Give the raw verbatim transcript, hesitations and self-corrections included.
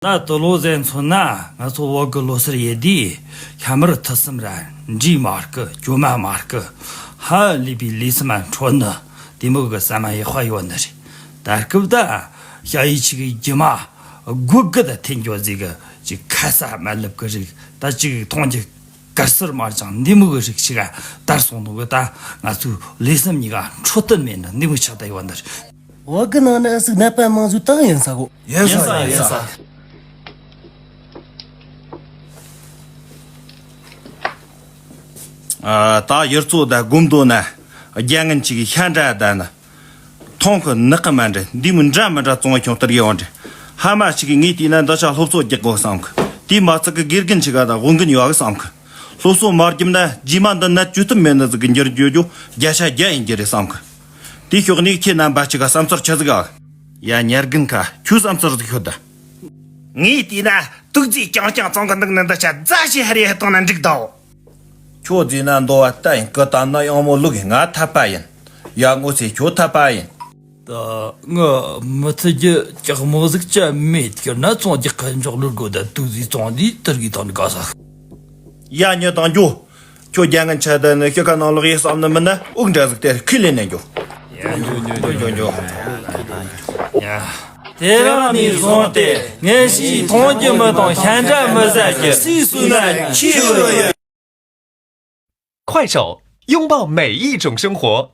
ད་དུ་ལོ་ཟན་མཚོན་ན་ང་ཚོ་བོད་གི་ལོ་སར་ཡེ་དུས་ཤ་མར་ཐུ་སུམ་ར་འབྲས་མ་སྐུ་གྱོ་མ་མ་སྐུ་ཧ་ལས་པའི་ལུས་སེམས་འཕྲོད་ནི་དེ་མོ་གི་ཟ་མ་ཡག་པ་ཡོད་ནི་རེད། ད་སྐབས་ད་ཤ་ཡི་ཆི་གི་རྒྱུ་མ་དགོས་གི་ད་འཐེན་འགྱོ་ཟིག་གི་ཅིག་ཁ་ས་མ་ལབ་གི་རིགས་ད་ཅིག་མཐོང་རྒྱུ་གར་སར་མར་ཅང་འདི་མོ་གི་རིགས་ཤིག་ག་དར་སོང་ནོ་གི་ད་ང་ཚོའི་ལུས་སེམས་གཉིས་ཀ་འཕྲོད་བསྟེན་མེད་ན་འདི་མོ་ཆགས་ད་ཡོད་ནི་རེད། བོད་གི་ནང་ན་ཨ་ཟུག་ནད་པ་མང་ཟིག་བཏང་ཡིན་ས་གོ། ཡིན་ས་ཡིན་ས། ཨ། ད་ཡུལ་ཚོ་ད་དགོན་དུ་ན་རྒྱ་ངན་ཅིག་ཤ་འདྲ་ད་ན་མཐོང་གི་ནག་གི་མ་འདྲ་འདི་མོ་འདྲ་མི་འདྲ་བཙོང་བ་ཁྱོང་ལྟར་ཡོང་འདྲ། ཧ་མ་ཅིག་གིས་ངས་བལྟས་ན་འདི་ཆ་སློབ་གསོ་རྒྱག་དགོས་བསམ་གི། དེ་མ་ཚད་གི་དགེ་རྒན་ཅིག་ག་ད་དབུ་འགན་ཡོད་གི་བསམ་གི། སློབ་གསོ་མ་བརྒྱབ་ན་རྗེས་མ་འདི་ནད་བཅོས་ཐབས་མེད་ནི་ཟིག་གི་འགྱུར་འགྱོ་རྒྱུ་བརྒྱ་ཆ་བརྒྱ་ཡིན་རྒྱུ་རེད་བསམ་གི། དེའི་ཕྱོགས་ནས་ཁྱེད་རྣམ་པ་གཅིག་ག་བསམ་ཚུལ་ཆི་ཟིག་ག། ཡ་ཉར་རྒན་ཁ་ཁྱོད་བསམ་ཚུལ་ཟིག་ཤོད་ད། ངས་བལྟས་ན་དུག་རྫས་རྐྱང་རྐྱང་བཙོང་གི་འདུག་ནི་འདི་ཆ་རྫ་ཞིག་ཧ་རེ་ཧ་བཏང་ན་འགྲིག་དོ། ཁྱོད་བརྫིས་ན་འདོ་བ་ལྟ་ཡིན་གི་ད་ན་ཡང་མོ་ལུག་ང་འཐད་པ་ཡིན། ཡ་ངོ་ཚེ་ཁྱོད་འཐད་པ་ཡིན། ད་ང་མི་ཚེ་རྒྱུ་ལྕགས་མོ་ཟིག་ཅི་མེད་ཁྱེར་ན་ཚོང་རྒྱག་གི་འཇོག་ལུར་དགོས་ད་དུག་རྫས་བཙོང་དུས་དུར་གི་དང་དགའ་ས། ཡ་ཉི་དང་འགྱོ། ཁྱོད་རྒྱ་ངན་ཆ་ད་ནི་ཤི་ཁ་ནང་ལོག་ཡེ་བསམ་ནི་མིན་ན་དབུགས་འདྲ་ཟིག་དེར་ཁས་ལེན་ནས་འགྱོ། འགྱོ་འགྱོ་འགྱོ། ཡ། དེ་རིང་ནས་བཟུང་སྟེ་ངས་ཤི་མཐོང་རྒྱུ་མི་དང་ཤ་འདྲ་མི་ཟ་རྒྱུ་སུས་གསུངས་ན་ཁྱོས་ཡོད། 快手，拥抱每一种生活。